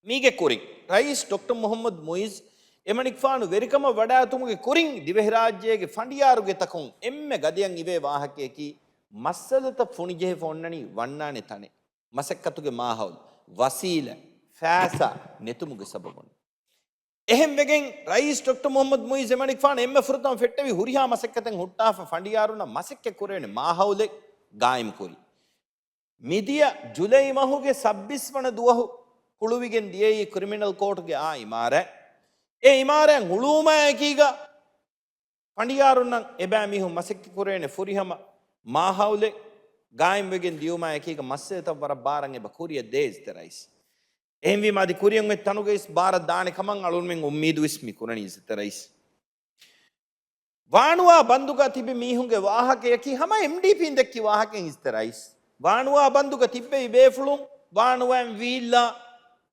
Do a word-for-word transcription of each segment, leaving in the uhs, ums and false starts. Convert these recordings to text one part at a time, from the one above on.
މީގެ ކުރިން، ރައީސް ޑޮކްޓަރ މުޙައްމަދު މުޢިއްޒު އެމަނިކުފާނު ވެރިކަމަށް ވަޑައިގަތުމުގެ ކުރިން، ދިވެހިރާއްޖޭގެ ފަނޑިޔާރުގެތަކުން އެންމެ ގަދަޔަށް އިވޭ ވާހަކަޔަކީ، މައްސަލަތައް ފުނިޖެހިފަ އޮންނަނީ ވަންނާނެ ތަނެއް، މަސައްކަތުގެ މާހައުލު، ވަސީލަތް، ފައިސާ ނެތުމުގެ ސަބަބުން. އެހެންވެގެން، ރައީސް ޑޮކްޓަރ މުޙައްމަދު މުޢިއްޒު އެމަނިކުފާނު އެންމެ ފުރަތަމަ ފެއްޓެވި ހުރިހާ މަސައްކަތެއް ހުއްޓާފަ، ފަނޑިޔާރުންނަށް މަސައްކަތް ކުރެވޭނެ މާހައުލެއް ގާއިމް ކުރި. މިދިޔަ ޖުލައި މަހުގެ ސައްބީސް ވަނަ ދުވަހު ހުޅުވިގެން ދިޔައީ ކްރިމިނަލް ކޯޓުގެ އާ އިމާރާތް. އެ އިމާރާތް ހުޅުވުމާއެކީގަ، ފަނޑިޔާރުންނަށް އެބައިމީހުން މަސައްކަތް ކުރޭނެ ފުރިހަމަ މާހައުލެއް ގާއިމްވެގެން ދިޔުމާއެކީގަ، މައްސަލަތައް ވަރަށް ބާރަށް އެބަ ކުރިއަށް ދޭ އިއްޒަތްތެރި ރައީސް. އެހެންވީމާ، އަދި ކުރިއަށް އޮތް ތަނުގައި ވެސް ބާރަށް ދާނެ ކަމަށް އަޅުގަނޑުމެން އުއްމީދު ވެސް މި ކުރަނީ އިއްޒަތްތެރި ރައީސް. ވާނުވާ ބަންދުގަ ތިބި މީހުންގެ ވާހަކަޔަކީ ހަމަ އެމްޑީޕީން ދެއްކި ވާހަކައެއް އިއްޒަތްތެރި ރައީސް. ވާނުވާ ބަންދުގަ ތިއްބެވި ބޭފުޅުން ވާނުވާއިން ވީއްލާ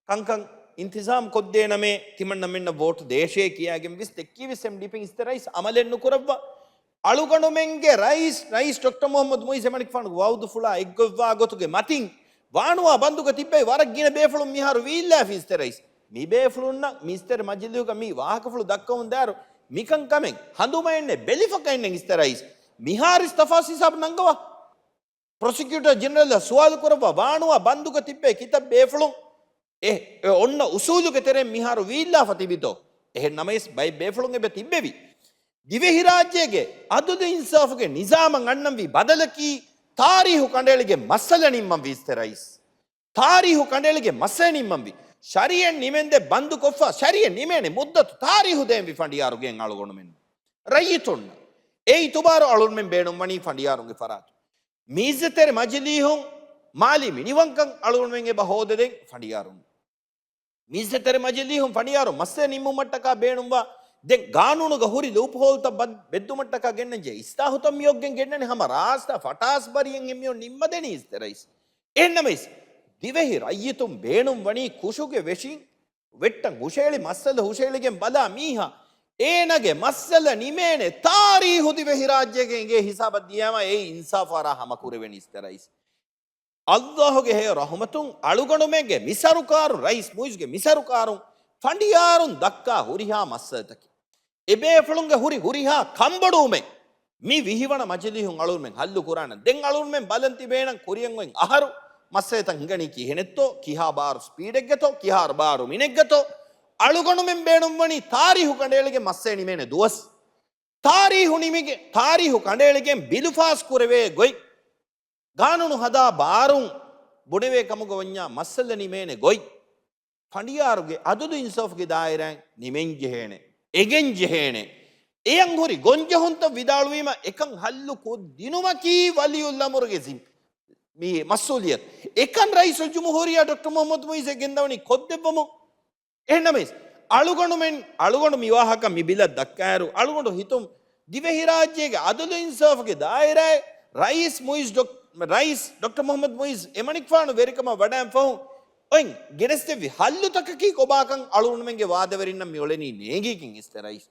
ކަންކަން އިންތިޒާމް ކޮށްދޭނަމޭ، ތިމަންނަމެންނަށް ވޯޓު ދޭށޭ ކިޔާގެން ވެސް ދެއްކީ ވެސް އެމްޑީޕީން އިއްޒަތްތެރި ރައީސް އަމަލެއް ނުކުރައްވާ. އަޅުގަނޑުމެންގެ ރައީސް، ރައީސް ޑޮކްޓަރ މުޙައްމަދު މުޢިއްޒު އެމަނިކުފާނުގެ ވައުދުފުޅާ އެއްގޮތްވާ ގޮތުގެ މަތިން، ވާނުވާ ބަންދުގަ ތިއްބެވި ވަރަށް ގިނަ ބޭފުޅުން މިހާރު ވީއްލާފި އިއްޒަތްތެރި ރައީސް. މި ބޭފުޅުންނަށް މި އިއްޒަތްތެރި މަޖިލީހުގަ މި ވާހަކަފުޅު ދައްކަމުން ދާއިރު، މިކަންކަމެއް ހަނދުމައެއްނެއް، ބެލިފަކައެއްނެއް އިއްޒަތްތެރި ރައީސް. މިހާރު އިސް ތަފާސް ހިސާބު ނަންގަވާ. ޕްރޮސިކިއުޓަރ ޖެނެރަލްއަށް ސުވާލު ކުރައްވާ، ވާނުވާ ބަންދުގަ ތިއްބެވި ކިތައް ބޭފުޅުން އެ، އެ އޮންނަ އުސޫލުގެ ތެރެއިން މިހާރު ވީއްލާފަ ތިބިތޯ؟ އެހެން ނަމަވެސް ބައެއް ބޭފުޅުން އެބަ ތިއްބެވި. ދިވެހިރާއްޖޭގެ އަދުލު އިންސާފުގެ ނިޒާމަށް އަންނަންވީ ބަދަލަކީ، ތާރީހު ކަނޑައެޅިގެން މައްސަލަ ނިންމަންވީ އިއްޒަތްތެރި ރައީސް. ތާރީހު ކަނޑައެޅިގެން މައްސަލަ ނިންމަންވީ. ޝަރީއަތް ނިމެންދެން ބަންދުކޮށްފަ، ޝަރީއަތް ނިމޭނެ މުއްދަތު ތާރީހު ދޭންވީ ފަނޑިޔާރުގެ އަޅުގަނޑުމެން. ރައްޔިތުންނަށް އެ އިތުބާރު އަޅުގަނޑުމެން ބޭނުންވަނީ ފަނޑިޔާރުންގެ ފަރާތުން. މި އިއްޒަތްތެރި މަޖިލީހުން މާލީ މިނިވަންކަން އަޅުގަނޑުމެން އެބަ ހޯދަދޭން ފަނޑިޔާރުން. މި އިއްޒަތްތެރި މަޖިލީހުން ފަނޑިޔާރު މައްސަލަ ނިންމުމަށްޓަކާ ބޭނުންވާ، ދެން ގާނޫނުގަ ހުރި ލޫޕްހޯލްތައް ބައް-، ބެއްދުމަށްޓަކާ ގެންނަންޖެހޭ އިސްލާހުތައް މިއޮއްގެން ގެންނަނީ. ހަމަ ރާސްތާ ފަޓާސް ބަރިއެއް އެމީހުން ނިންމަދޭނީ އިއްޒަތްތެރި ރައީސް. އެހެންނަމަވެސް، ދިވެހި ރައްޔިތުން ބޭނުންވަނީ ކުށުގެ ވެށިން ވެއްޓަން ހުށައެޅި، މައްސަލަ ހުށައެޅިގެން ބަލާ މީހާ، އޭނާގެ މައްސަލަ ނިމޭނެ ތާރީހު ދިވެހިރާއްޖޭގެ އެނގޭ ހިސާބަށް ދިޔައިމަ އެ އިންސާފާރާ ހަމަކުރެވެނީ އިއްޒަތްތެރި ރައީސް. އައްލާހުގެ ހެޔޮ ރަޙުމަތުން އަޅުގަނޑުމެންގެ މި ސަރުކާރުން، ރައީސް މުޢިއްޒުގެ މި ސަރުކާރުން ފަނޑިޔާރުން ދައްކާ ހުރިހާ މައްސަލަތަކެއް، އެބޭފުޅުންގެ ހުރި ހުރިހާ ކަންބޮޑުވުމެއް މި ވިހިވަނަ މަޖިލީހުން އަޅުގަނޑުމެން ހައްލު ކުރާނަން. ދެން އަޅުގަނޑުމެން ބަލަން ތިބޭނަން ކުރިއަށް އޮތް އަހަރު މައްސަލަތައް ހިނގަނީ ކިހިނެއްތޯ، ކިހާ ބާރު ސްޕީޑެއްގަތޯ، ކިހާ ބާރު މިނެއްގަތޯ. އަޅުގަނޑުމެން ބޭނުންވަނީ ތާރީހު ކަނޑައެޅިގެން މައްސަލަ ނިމޭނެ ދުވަސް. ތާރީހު ނިމިގެ-، ތާރީހު ކަނޑައެޅިގެން ބިލު ފާސް ކުރެވޭ ގޮތް، ގާނޫނު ހަދާ ބާރުން ބުނެވޭ ކަމުގަ ވަންޏާ މައްސަލަ ނިމޭނެ ގޮތް، ފަނޑިޔާރުގެ އަދުލު އިންސާފުގެ ދާއިރާއިން ނިމެން ޖެހޭނެ، އެނގެން ޖެހޭނެ. އެޔަން ހުރި ގޮންޖެހުންތައް ވިދާޅުވީމަ، އެކަން ހައްލު ކޮށްދިނުމަކީ ވަލިއުލްއަމުރުގެ ޒިން-، މި މަސްއޫލިއްޔަތު. އެކަން ރައީސުލްޖުމްހޫރިއްޔާ ޑޮކްޓަރ މުޙައްމަދު މުޢިއްޒު ގެންދަވަނީ ކޮށްދެއްވަމުން. އެހެންނަމަވެސް، އަޅުގަނޑުމެން، އަޅުގަނޑު މި ވާހަކަ މި ބިލަށް ދައްކާއިރު، އަޅުގަނޑު ހިތުން ދިވެހިރާއްޖޭގެ އަދުލު އިންސާފުގެ ދާއިރާއެއް ރައީސް މުޢިއްޒު ޑޮކް-، ރައީސް ޑޮކްޓަރ މުޙައްމަދު މުޢިއްޒު އެމަނިކުފާނު ވެރިކަމަށް ވަޑައިން ފަހުން އޮތް ގެނެސްދެއްވި ހައްލުތަކަކީ ކޮބާކަން އަޅުގަނޑުމެންގެ ވާދަވެރިންނަށް މި އުޅެނީ ނޭނގިގެން އިއްޒަތްތެރި ރައީސް.